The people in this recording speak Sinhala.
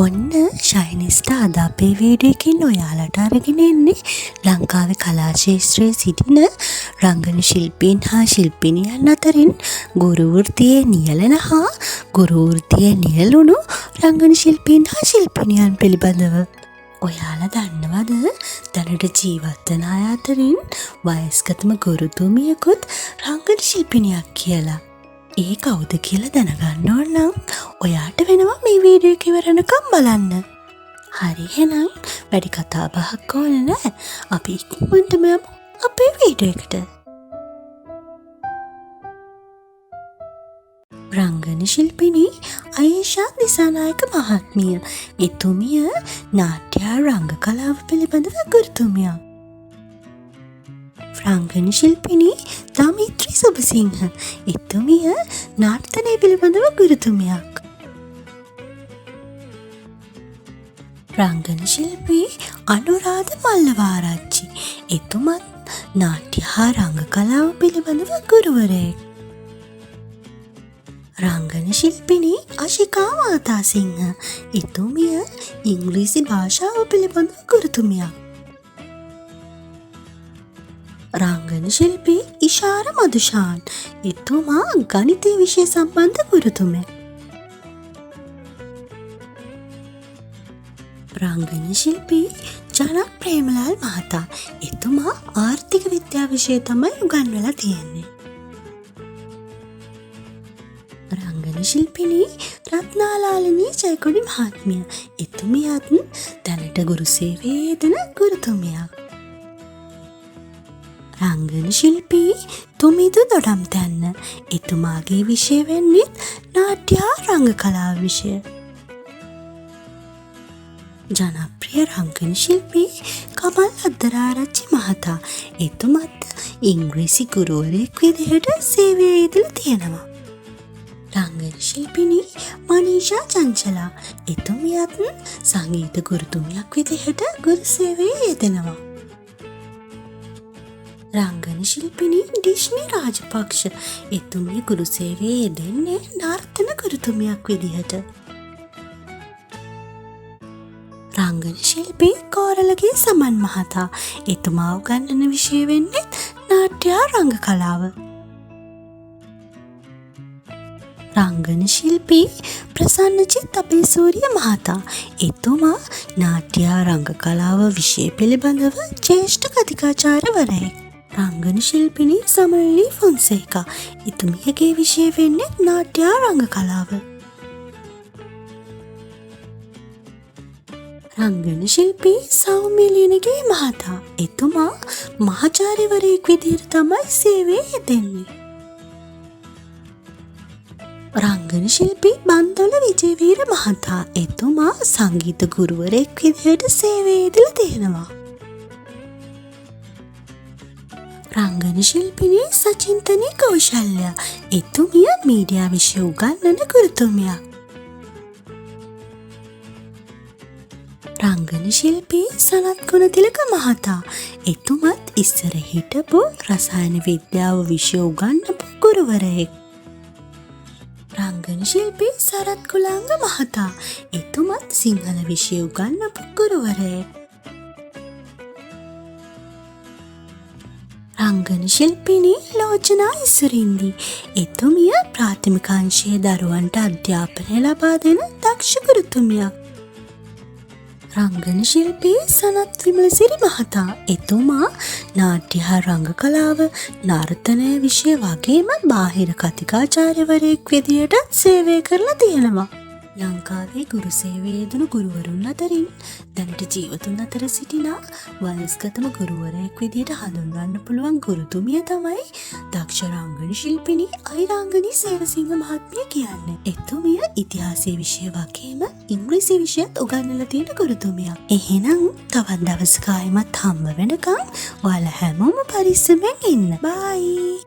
ඔන්න ෂයිනිස්ටා, අද අපේ වීඩියෝ එකකින් ඔයාලට අරගෙන එන්නේ ලංකාවේ කලා ක්ෂේත්‍රයේ සිටින රංගන ශිල්පීන් හා ශිල්පිනියන් අතරින් ගුරු වෘත්තියේ නියැලෙන හා ගුරු වෘත්තියේ නියැලුණු රංගන ශිල්පීන් හා ශිල්පිනියන් පිළිබඳව. ඔයාලා දන්නවද, දැනට ජීවත් වන අය අතරින් වයස්ගතම ගුරුතුමියකුත් රංගන ශිල්පිනියක් කියලා? ඒ කවුද කියලා දැනගන්න ඕන නම් ඔයාට වෙනවා මේ වීඩියෝ එක ඉවර වෙනකම් බලන්න. හරි, එහෙනම් වැඩි කතා බහක් ඕන නෑ. අපි ඉක්මනටම යමු අපේ වීඩියෝ එකට. රංගන ශිල්පිනී අයේෂා දිසානායක මහත්මිය. එතුමිය නාට්‍ය හා රංග කලාව පිළිබඳව ගුරුතුමියක්. රංගන ශිල්පිනී දමිත්‍රි සුබසිංහ. එතුමිය නර්තනය පිළිබඳව ගුරුතුමියක්. රංගන ශිල්පී අනුරාධ මල්ලවාරච්චි. එතුමත් නාට්‍ය හා රංග කලාව පිළිබඳව ගුරුවරයෙක්. රංගන ශිල්පිනී අශිකා මාතාසිංහ. එතුමිය ඉංග්‍රීසි භාෂාව පිළිබඳව ගුරුතුමියක්. රංගන ශිල්පී ඉෂාර මදුෂාන්. එතුමා ගණිතය විෂය සම්බන්ධ ගුරුතුමෙක්. රංගන ශිල්පී ජනක් ප්‍රේමලාල් මහතා. එතුමා ආර්ථික විද්‍යා විෂය තමයි උගන්වලා තියෙන්නේ. රංගන ශිල්පිනී රත්නාලාලනී ජයකොඩි මහත්මිය. එතුමියත් දැනට ගුරු සේවයේ යෙදෙන ගුරුතුමියක්. රංගන ශිල්පී තුමිදු දොඩම්තැන්න. එතුමාගේ විෂය වෙන්නේත් නාට්‍ය හා රංග කලාව විෂය. ජනප්‍රිය රංගන ශිල්පී කමල් අද්දරාරච්චි මහතා. එතුමත් ඉංග්‍රීසි ගුරුවරයෙක් විදිහට සේවයේ යෙදලා තියෙනවා. රංගන ශිල්පිනී මනීෂා චංචලා. එතුමියත් සංගීත ගුරුතුමියක් විදිහට ගුරු සේවයේ යෙදෙනවා. රංගන ශිල්පිනී ඩිශ්නි රාජපක්ෂ. එතුමිය ගුරු සේවයේ යෙදෙන්නේ නර්තන ගුරුතුමියක් විදිහට. රංගන ශිල්පී කෝරළගේ සමන් මහතා. එතුමා උගන්වන විෂය වෙන්නේ නාට්‍ය හා රංග කලාව. රංගන ශිල්පී ප්‍රසන්නජිත් අබේසූරිය මහතා. එතුමා නාට්‍ය හා රංග කලාව විෂය පිළිබඳව ජ්‍යෙෂ්ඨ කථිකාචාර්යවරයෙක්. රංගන ශිල්පිනී සමනලී ෆොන්සේකා. එතුමියගේ විෂය වෙන්නේ නාට්‍ය හා රංග කලාව. රංගන ශිල්පී සෞම්‍ය ලියනගේ මහතා. එතුමා මහාචාර්යවරයෙක් විදිහට තමයි සේවයේ යෙදෙන්නේ. රංගන ශිල්පී බන්දොල විජේවීර මහතා. එතුමා සංගීත ගුරුවරයෙක් විදිහට සේවයේ යෙදලා තියෙනවා. රංගන ශිල්පිනී සචින්තනී කෞශල්‍ය. එතුමිය මීඩියා විෂය උගන්වන ගුරුතුමියක්. රංගන ශිල්පී සනත් ගුණතිලක මහතා. එතුමත් ඉස්සර හිටපු රසායන විද්‍යාව විෂය උගන්වපු ගුරුවරයෙක්. රංගන ශිල්පී සරත් කුලාංග මහතා. එතුමත් සිංහල විෂය උගන්වපු ගුරුවරයෙක්. රංගන ශිල්පිනී ලෝචනා ඉසුරින්දි. එතුමිය ප්‍රාථමික අංශයේ දරුවන්ට අධ්‍යාපනය ලබා දෙන දක්ෂ ගුරුතුමියක්. රංගන ශිල්පී සනත් විමලසිරි මහතා. එතුමා නාට්‍ය හා රංග කලාව, නර්තනය විෂය වගේම බාහිර කථිකාචාර්යවරයෙක් විදියටත් සේවය කරලා තියෙනවා. ලංකාවේ ගුරු සේවයේ යෙදුණු ගුරුවරුන් අතරින් දැනට ජීවතුන් අතර සිටින වයස්ගතම ගුරුවරයෙක් විදියට හඳුන්වන්න පුළුවන් ගුරුතුමිය තමයි දක්ෂ රංගන ශිල්පිනී අයිරාංගනී සේරසිංහ මහත්මිය කියන්නේ. එතුමිය ඉතිහාසය විෂය වගේම ඉංග්‍රීසි විෂයත් උගන්වලා තියෙන ගුරුතුමියක්. එහෙනම් තවත් දවසක ආයෙමත් හම්බ වෙනකම් ඔයාලා හැමෝම පරිස්සමෙන් ඉන්න. බයි.